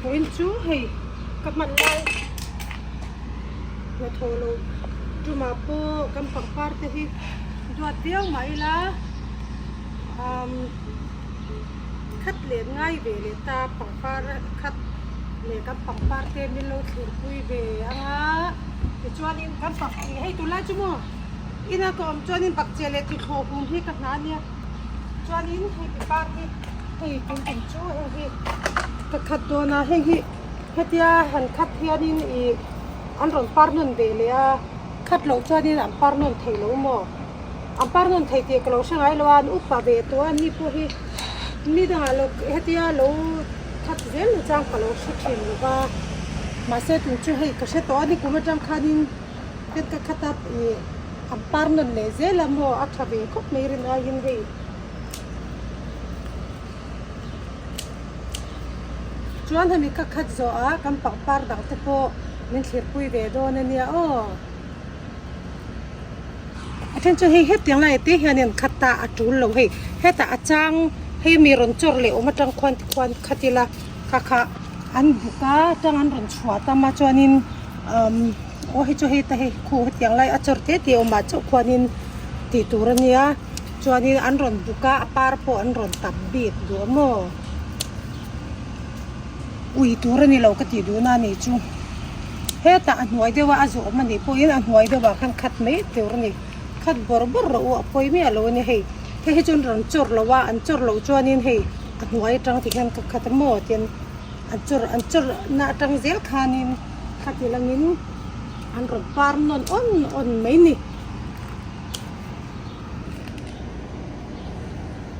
Vawiin chu hei ka hman lai hnathawh loh tumah pawh kan pangpar te hi duat viau mah ila umm khat leh ngai ve leh ta pangpar khat leh kan pangpar te min lo thlirpui ve ang a tichuanin kan pang hei tunlai chu maw ina ka awm chuanin bakcheh leh tuthlawh hum hi ka hna ania chuanin hei pangpar hi. Hei tun tum chu heng hi ka khat dawn a, heng hi hetia han khat hianin ih an rawn par nawn ve leh a, khat loh chuanin an par nawn thei lo maw? An par nawn thei tih ka lo hre ngai lo a, an upa ve tawh a, ni pawh hi ni dangah lo hetia lo khat zel na chang ka lo hre thin lo va, mahse tun chu hei ka hre tawh a, nikum atang khanin heti ka khat a ih an par nawn leh zel a maw a tha ve khawp mai rin aiin hei. Chuan hemi ka khat zawh a kan pangpar dang te pawh min thlirpui ve dawn a nia aw. A then chu hei hetiang laiah te hian in khat ta a tul lo hei hetah a chang hei mi rawn chawr leh awm atang khuan tikhuan khat ila kha kha an buk a atang an rawn chhuah tam a chuanin umm aw hei chu hei ta hei khu hetiang lai a chawr te te awmah chauh khuanin tih tur a nia. Chuanin an rawn buk a, a par pawh an rawn tap bik duh a maw? Ui tur a ni lo ka tih duhna a nih chu. Hetah a hnuai deuh a a zawhawm a nih pawhin a hnuai deuhah khan khat mai tur a ni. Khat bawrh bawrh rawh u a pawi miah lo a ni hei. Hei hi chu an rawn chawr lo a, an chawr loh chuanin hei a hnuai atang ti hian ka khat a maw tian an chawr an chawr na atang zel khanin khati langin an rawn par nawn awn awn mai ni.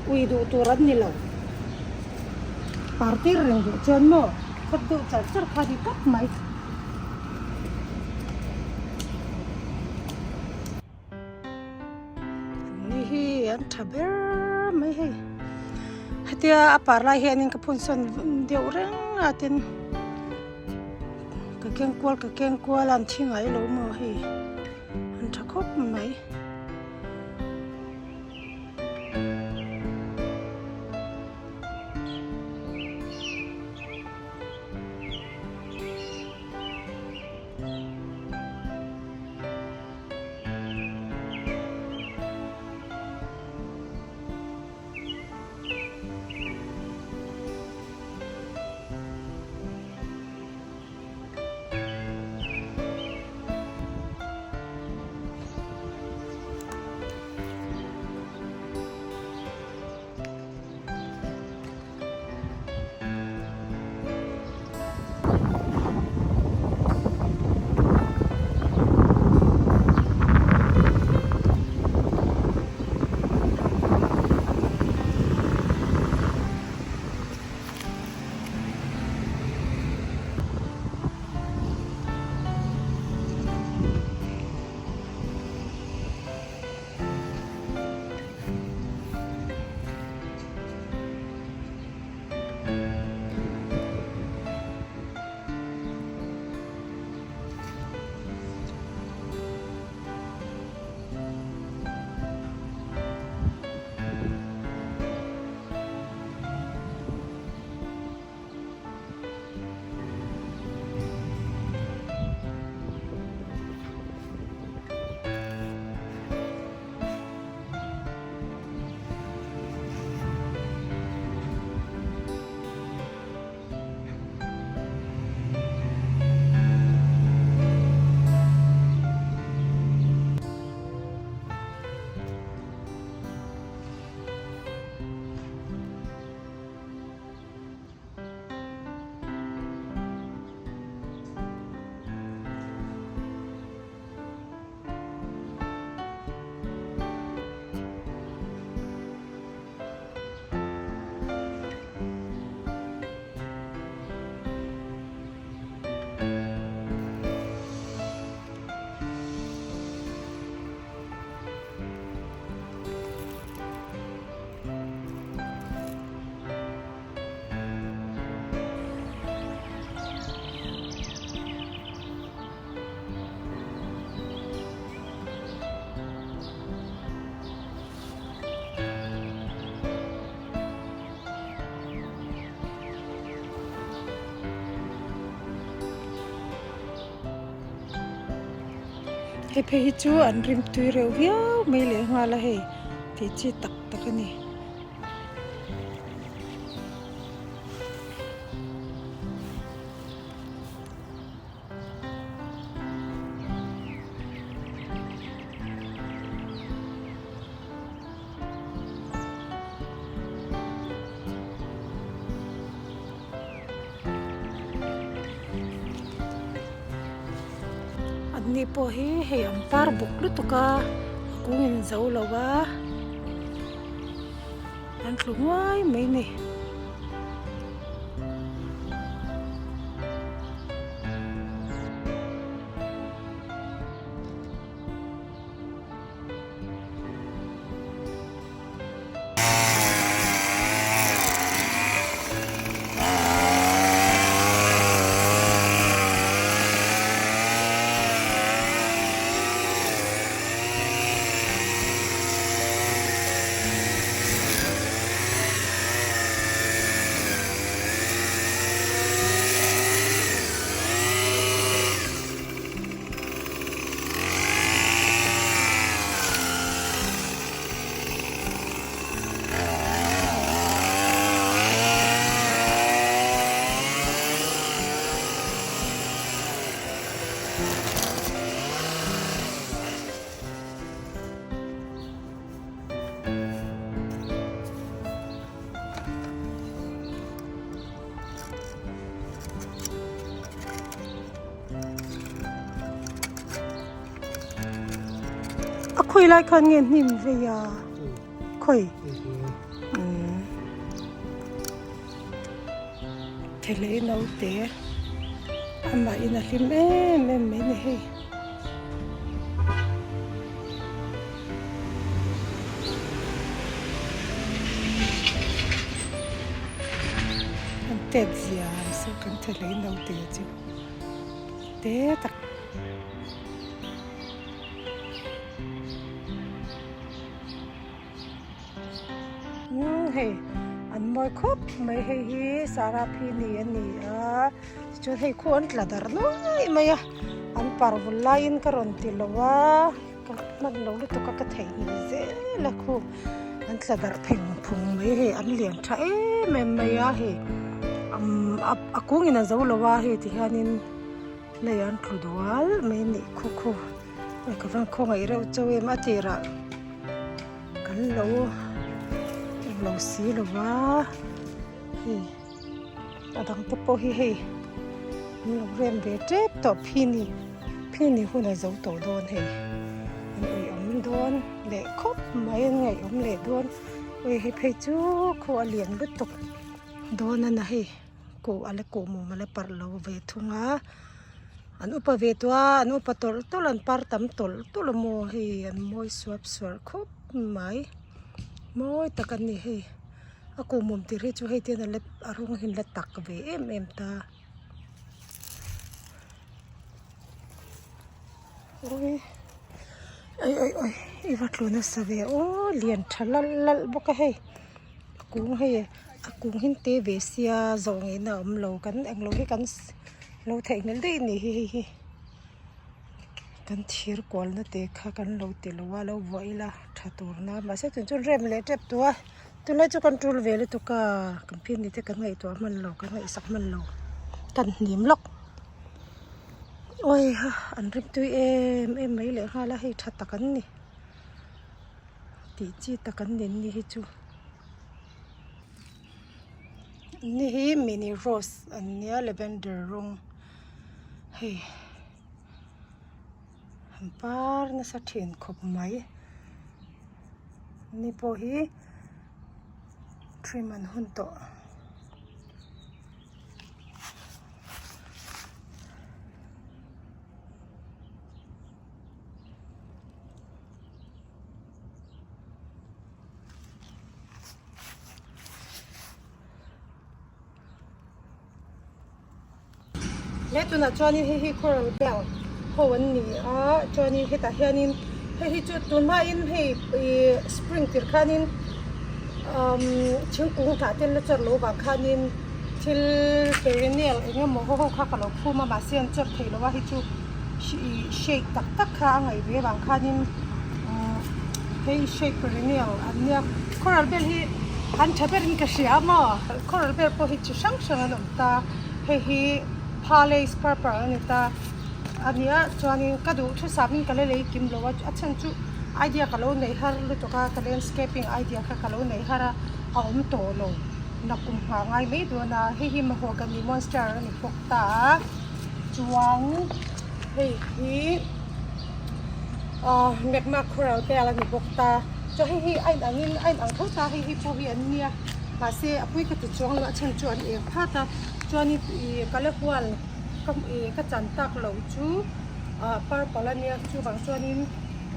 Ui duh tur an ni lo. Partir reng duh chuan maw khat deuh char char kha ni tawp mai. Ni hi an tha ber mai hei. Hetia a par lai hianin ka phun sawn deuh reng a tin ka keng kual ka keng kual a an thi ngai lo maw hei. An tha khawp mai. Hei phei hi chu an rim tui reuh viau mai leh nghal a hei tih chi tak tak a ni. An ni pawh hi hei an par bawk lutuk a a kung in zo lo a an tlu nguai mai a ni. A khawi lai khan nge hnim vei a khawi umm thelei naute amah in a hlim em em mai a ni hei. An tet zia saw kan thelei naute chu te tak. Umm hei an mawi khawp mai hei hi saraphini a ni a tichuan hei khu an tla darh nuai mai a an parvul laiin ka rawn ti lo a ka hman lo lutuk a ka theihnghilh zel a khu an tla darh pheng phung mai hei an lian tha em em mai a hei umm a kungin a zo lo a hei ti hianin. Lei an tlu dual mai a nih khu khu hei ka van khawngaih reuh chauh em a tirah kan lo englo si lo va hei a dang te pawh hi hei an lo rem ve tep tawh phini phini hun a zo tawh dawn hei an uiawm dawn leh khawp mai an ngaihawm leh dawn ui hei phei chu khaw a lian lutuk dawn a na hei. Kuh a la kuh mum a la parh lo ve thung a an upa ve tawh a an upa tawlh tawlh an par tam tawlh tawlh a maw hei an mawi suap suarh khawp mai mawi tak a ni hei a kuh mum tir hi chu hei te hian a la a rawng hi an la tak ve em em ta awi awi awi awi i va tlu nasa ve aw lian tha lalh lalh bawk a hei a kung hei a kung hi te ve sia zawh ngei na a awm lo kan englo hi kan lo theihnghilh daih a nih hi hei hi kan thir kual na te kha kan lo ti lo a lo vuah ila tha tur na mahse tun chu rem leh tep tawh a tunlai chu kan tul ve lutuk a kan phir ni te kan ngaihtuah hman lo kan ngaihsak hman lo kan hnim lawk. Awi ha an rim tui em em mai leh nghal a hei tha tak an ni tih chi tak an ni an ni hi chu an ni hi mini rose an nia lavender rawng hei an par nasa thin khawp mai an ni pawh hi trim an hun tawh. He tunah chuanin hei hi coral bell ho an ni a chuanin hetah hianin hei hi chu tun hmain hei ih spring tir khanin umm thingkung hnah te la chawrh loh vang khanin thil perennial eng emaw ho ho kha ka lo phum a mahse an chawrh theih loh a hei chu. Ih shade tak tak kha a ngaih ve avang khanin umm hei shade perennial an nia coral bell hi an tha berin ka hria maw coral bell pawh hi chi hrang hrang an awm ta hei hi palace purple a ni ta a nia chuanin ka duh thusapin ka la lei kim lo a a chhan chu idea ka lo nei har lutuk a ka landscaping idea kha ka lo nei har a a awm tawh lo nakum nghah ngai mai dawn a hei hi mahogany monster a ni bawk ta a. Chuan hei hi ahh magma coral bell a ni bawk ta chuan hei hi a inang in a inang tho ta hei hi pawh hi an nia mahse a pui ka ti chuang lo a chhan chu an eng phat a chuanin ih ka la hual ka ih ka chan tak loh chu ah purple a nia chuvang chuanin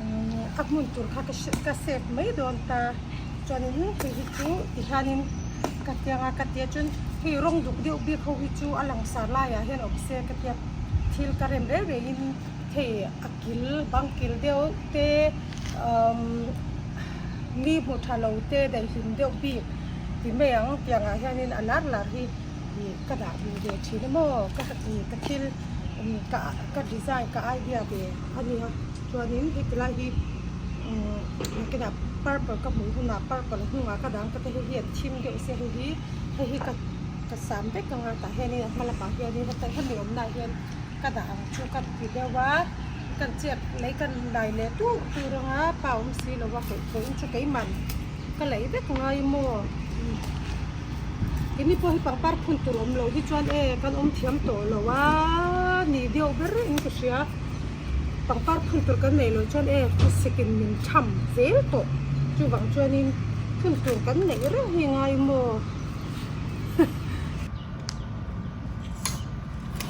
umm a hmun tur kha ka ka save mai dawn ta chuanin hei hi chu tihianin ka tiang a ka tia chuan hei rawng duk deuh bik ho hi chu a langsar laiah hian awm se ka tia thil ka rem reng rengin hei a kil bang kil deuh te umm mi hmu tha lo te daihlim deuh bik ti mai ang tiang ah hianin a lar lar hi ih ka dah duh ve thin a maw ka ih ka thil ka ka design ka idea ve a nia chuanin heti lai hi umm nakinah purple ka hmuh hunah purple hnungah ka dang ka ti hei hi a thim deuh sia hei hi hei hi ka ka sam vek anga tah hianin a hma lamah hianin heta hemi awmna ah hian ka dah ang chu ka ti deuh a kan chek lei kan lai leh tur tur anga pa awm si lo a kaih pawhin chu keimah ka laih vek ngai maw keini pawh hi pangpar phun tur awm loh hi chuan e kan awm thiam tawh lo a ni deuh ber in ka hria pangpar phun tur kan neih loh chuan e khawsikin min tham zel tawh chuvang chuanin phun tur kan neih reng hi ngai maw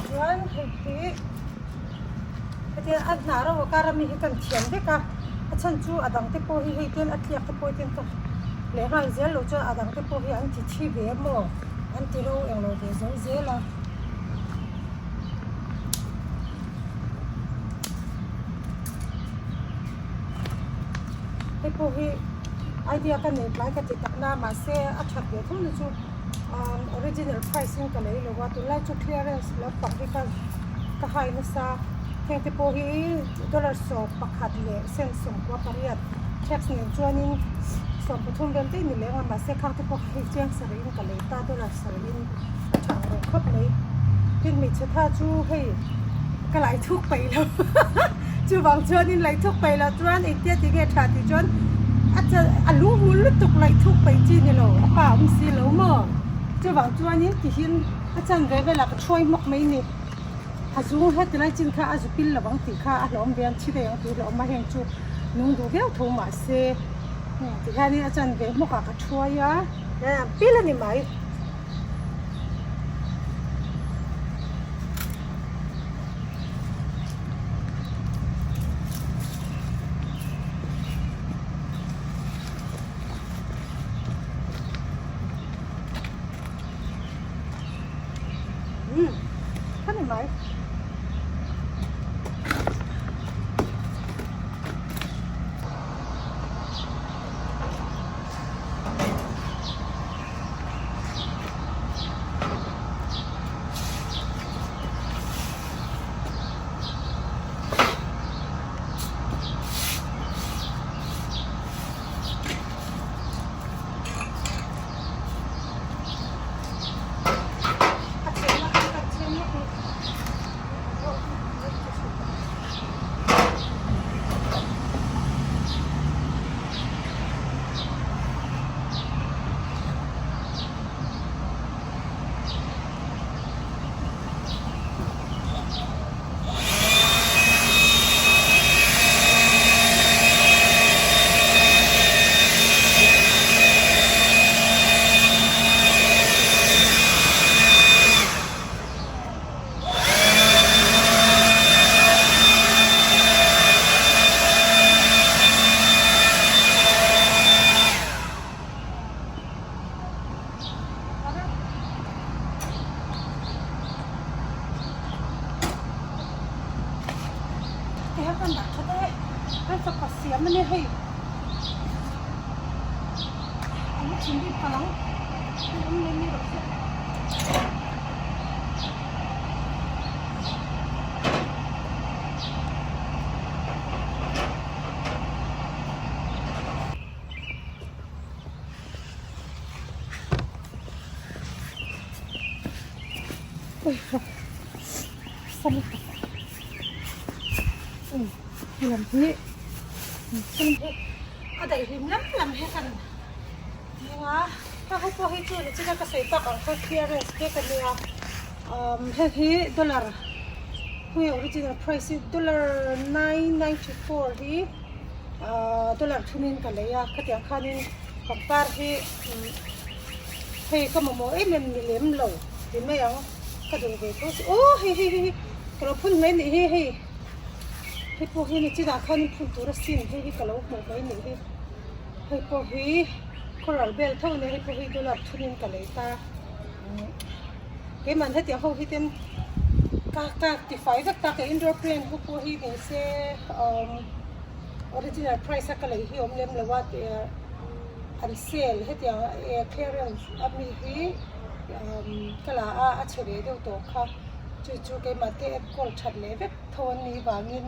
chuan hei hi hetia a hnah reuh a kar ami hi kan thiam vek a a chhan chu a dang te pawh hi hei ten a tliak te pawh hi ten ka leh nghal zel loh chuan a dang te pawh hi an ti thi ve maw an ti ro englo ve zo zel a. Hei pawh hi idea ka nei tlai ka ti tak na mahse a that ve tho na chu original price in ka lei lo a tunlai chu clearance lampang hi ka ka hai nasa heng te pawh hi dollar 11 leh cent 18 tax nen chuanin 13 vel daih ni leng a mahse khang te pawh hei chiang sarih in ka lei ta dollar sarih in a tha ang reng khawp mai tin hmeichhe tha chu hei ka lai thuk peih lo chuvang chuanin laih thuk peih loh chuan engtia ti nge tha tih chuan a chal a lunghmul lutuk laih thuk peih chi ni lo a pa awm si lo maw chuvang chuanin tihin a chan ve velah ka thuai hmawk mai ni a zung heti lai chin kha a zu pil lo ang tih kha a hlawm ve ang thi daih ang tih hlawm a heng chu nung duh viau tho mahse tihianin a chan ve hmawkah ka thuai a pil a ni mai. Umm kha ni mai. Kan fapa siam a nia hei a la thinrim palh ang hei awm leh mai rawh se. Ui ha sam tak ui helam hi a daihlim lam lam hi kan hmang a heng ho pawh hi chu nichina ka sawi tak ang kha clearance vek a nia umm heng hi dollar hei original price hi dollar 994 hi ahh dollar thumin ka lei a khatiang khanin pangpar hi hei ka mamawh em em ni lem lo ti mai ang ka duh ve tho si aw hei hei hei ka lo phun mai nih hi hei hei pawh hi nichinah khan phun tur asin hei hi ka lo hmuh mai nih hi hei pawh hi coral bell tho ania hei pawh hi dollar thumin ka lei ta keimah hetiang ho hi ten ka ka tifai vek ta ka indoor plant ho pawh hi ni se umm original price a ka lei hi awm lem lo a tih an sale hetiang eh clearance a mi hi umm ka la a a chhe ve deuh tawh kha chu chu keimah te enkawl that leh vek tho an nih vangin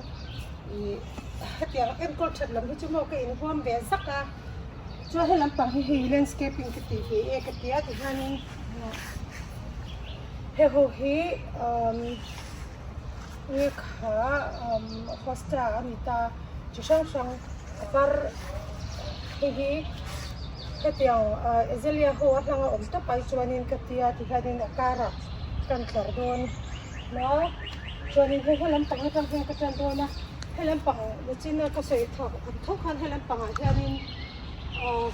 ih hetiang enkawl that lam hi chu maw ka inhuam ve zak a chuan he lampang hi hei landscaping ka tih ve e ka ti a tihianin hei ho hi umm kha umm hosta a ni ta chi hrang hrang a par hei hi hetiang ah azalea ho a hlanga awm tawp ai chuanin ka tia tihianin a karah kan tlar dawn a chuanin hei he lampang atang hian ka tan dawn a he lampang nichin a ka sawi thak ang tho khan he lampangah hianin ah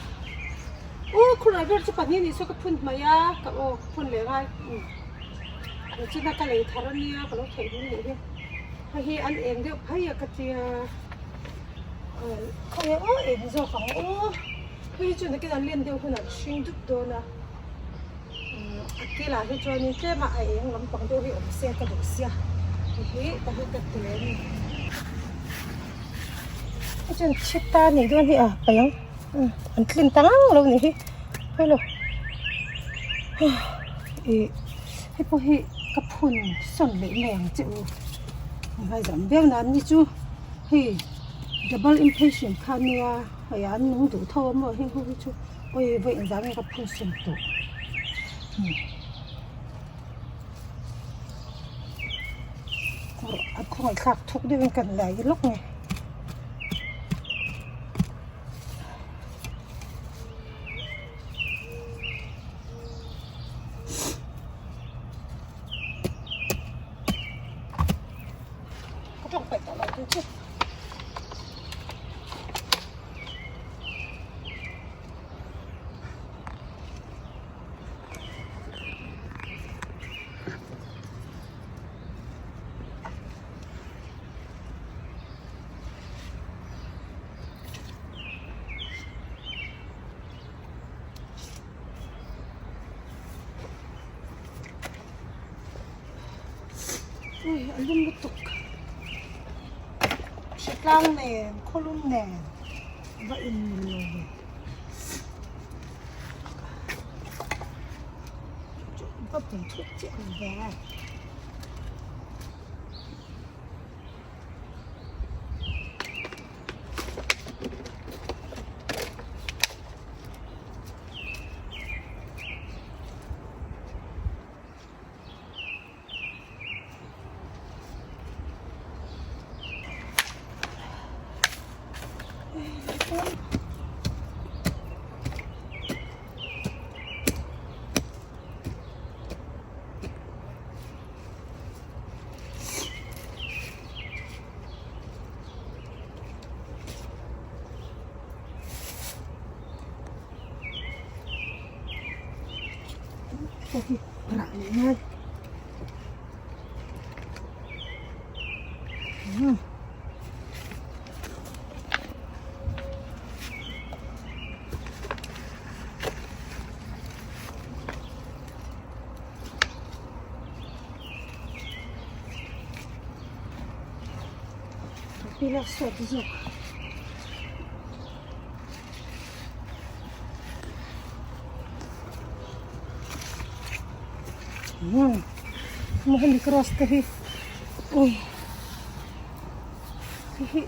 aw khawlai ber chu pahnih anih saw ka phun hmaih a ka aw ka phun leh ngai nichin a ka lei thar ania ka lo theih hlum leh hi hei hi an eng deuh phei a ka tia. Khawi aw eng zawk ang aw hei hi chu nakin an len deuh hunah hring dup dawn a a kilah hi chuanin tlem a a eng lampang deuh hi awm se ka duh sia hei hi ka hi ka ti leh a ni hei chuan thi ta nih dawn hi a paih ang an tlin ta ngang lo nih hi hello ih hei pawh hi ka phun sawn leh mai ang che u ngaizam viau nan ni chu. Hei double impatient kha ania hei an nung duh tho a maw heng ho hi chu awi vawi engzah nge ka phun sawm tawh a khawngaih thlak thuk deuh in kan lai lawk nge. Ka tawng paih tawh lo tur chu. Ui a lum lutuk hritlang nen khawlum nen va in mil lo ve va pui thut chiah ang ve. Pawh hi rah leh ngai Pila sawt zawk. Maw hemi cross te hi ui hei hi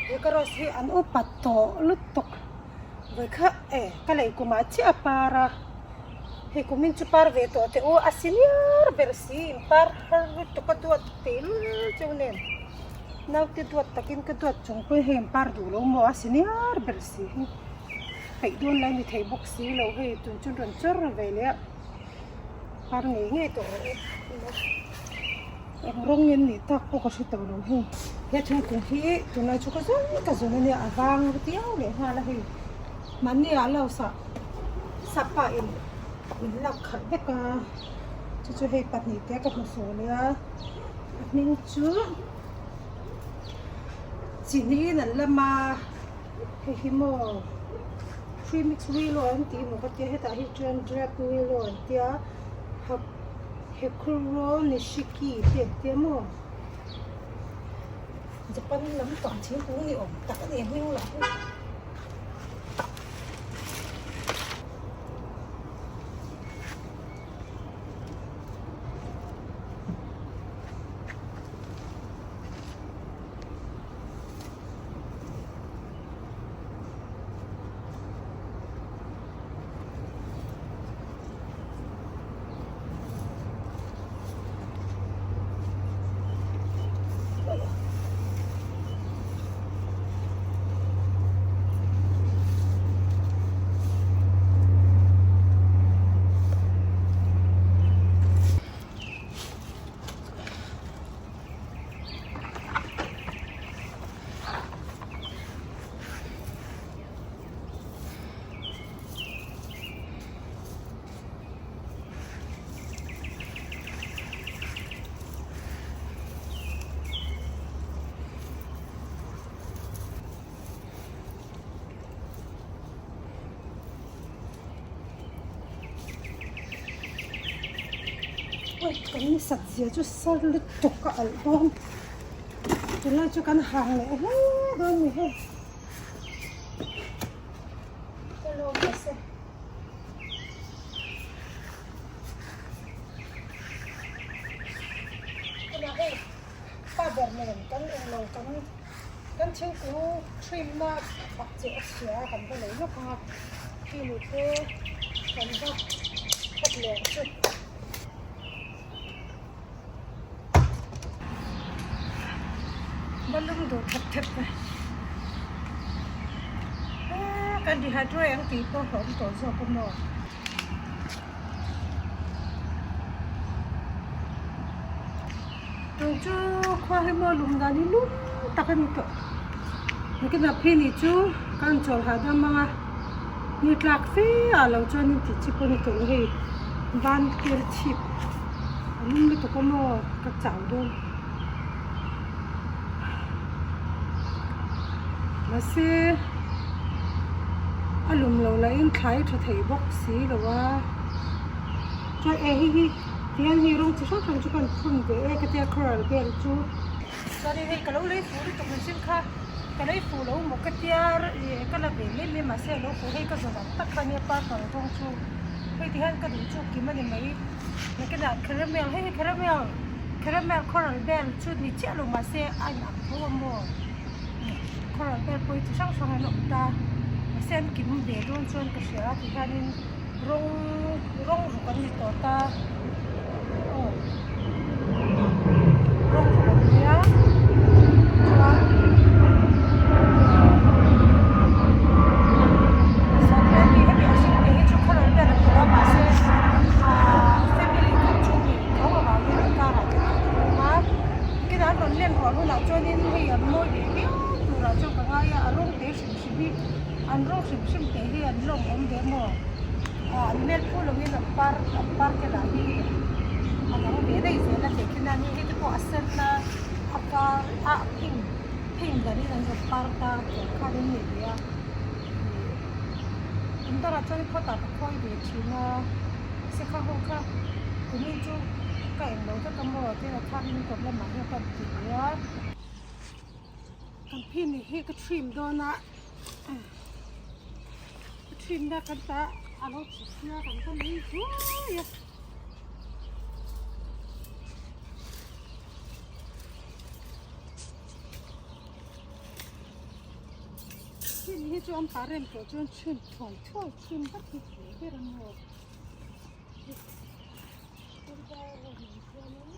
he cross hi an upat tawh lutuk vawikhat e ka lei kumah chiah a par a. Hei kumin chu par ve tawh teh u a senior ber si in par har lutuk a duat tehlul cheu nen naute duat takin ka duat chung pawhin hei an par duh lo maw a senior ber si hi peih dawn lai ni thei bawk si lo hei tun chu rawn chawr ve leh a par ngei ngei tawh rawh u eng rawng nge an nih tak pawh ka hre tawh lo hei he thingkung hi tunlai chu ka zawn ka zawn ania a vang viau leh nghal a hei mahni ah louse ah. Sapa in min lak khalh vek a chu chu hei pahnih te ka hmu fur leh a a hming chu chini in an lam a hei hi maw premix willow an tih emaw ka tia hetah hi chuan drag willow an tia hekuro nishiki te an tia maw Japan lampang thingkung ni awm tak a ni a hming lah hi. Ui kan sat zia chu sar lutuk a alh dawn tunlai chu kan hang leh hle dawn ni hei hello mahse. Tunah hei pa ber nen kan englo kan kan thingkung trim na bak che a chhia a kan va lei lawk ang a khi ni te kan va khat leh ang chu. Balung duh thep thep ve kan dehydrate ang tih pawh hlawm tawh zawk a maw. Tun chu khua hi maw lum dan hi lum tak a ni tawh nakinah phei ni chu kan chawl hahdam ang a ni tlak fe ah lo chuan in tih chi pawh a ni tawh lo hei ban tir chhip a lum lutuk a maw ka chau dawn mahse a lum lo lah in thlai tha thei bawk si lo a chuan eh hei hi tihian hei rawng chi hrang hrang chu kan phun ve e ka tia coral vel chu chuanin hei ka lo lei fuh lutuk mihring kha ka lei fuh lo maw ka tia ih ka la ve mai mai mahse a lo fuh hei ka zawh ang tak kha ania purple rawng chu hei tihian ka duh chu kim a ni mai nakinah caramel hei hi caramel caramel coral bell chu ni chiah lo mahse a inang tho a maw coral bell pawh hi chi hrang hrang an awm ta mahse an kim ve dawn chuan ka hria a tihianin rawng rawng ruk an ni tawh ta aw rawng ruk an nia chuan hemi a hring te hi chu coral bell an ni lo a mahse ahh family khat chu ni tho avangin an karah te an awm a kinah an rawn len ruah hunah chuanin hei an mawi ve viau turah chuan ka ngai a a rawng te hrim hrim hi an rawng hrim hrim te hi an lawm awm ve maw ah an hmel phu lovin an par an par te lah hi a dang ve daih zel a tehkhin a ni hei te pawh a sen a a var a pink pink danin an rawn par ta tiang khan an nei ve a ih kum dangah chuan phawtah ka khawi ve thin a sikha ho kha kumin chu ka englo vek a maw tin a thar in kawt lamah hian ka ti ve a. Kan phim hi ka trim dawn a ka trim na kan ta a lo chhe sia kan va lei zuai a. Trim hi chu an pa rem tawh chuan trim thuai thuai trim vat hi ber a maw. hi pangpar ho nen chuanin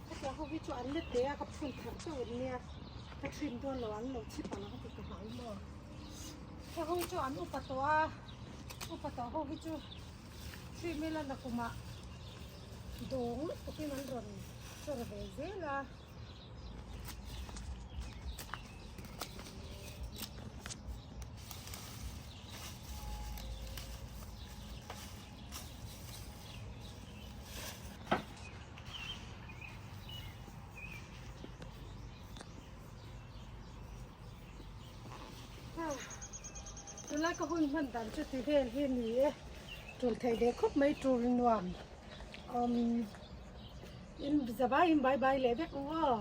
Hetiang ho hi chu an la te a ka phun thar chauh an nia ka trim dawn lo an lo chip ang tih ka hlau maw heng ho hi chu an upa tawh a upa tawh ho hi chu trim ila nakumah dawng lutukin an rawn chawr ve zel a. Tunlai ka hun hman dan chu ti vel hi a ni e, tul theih ve khawp mai tul nuam umm in zavaiin bye bye leh vek ang aw.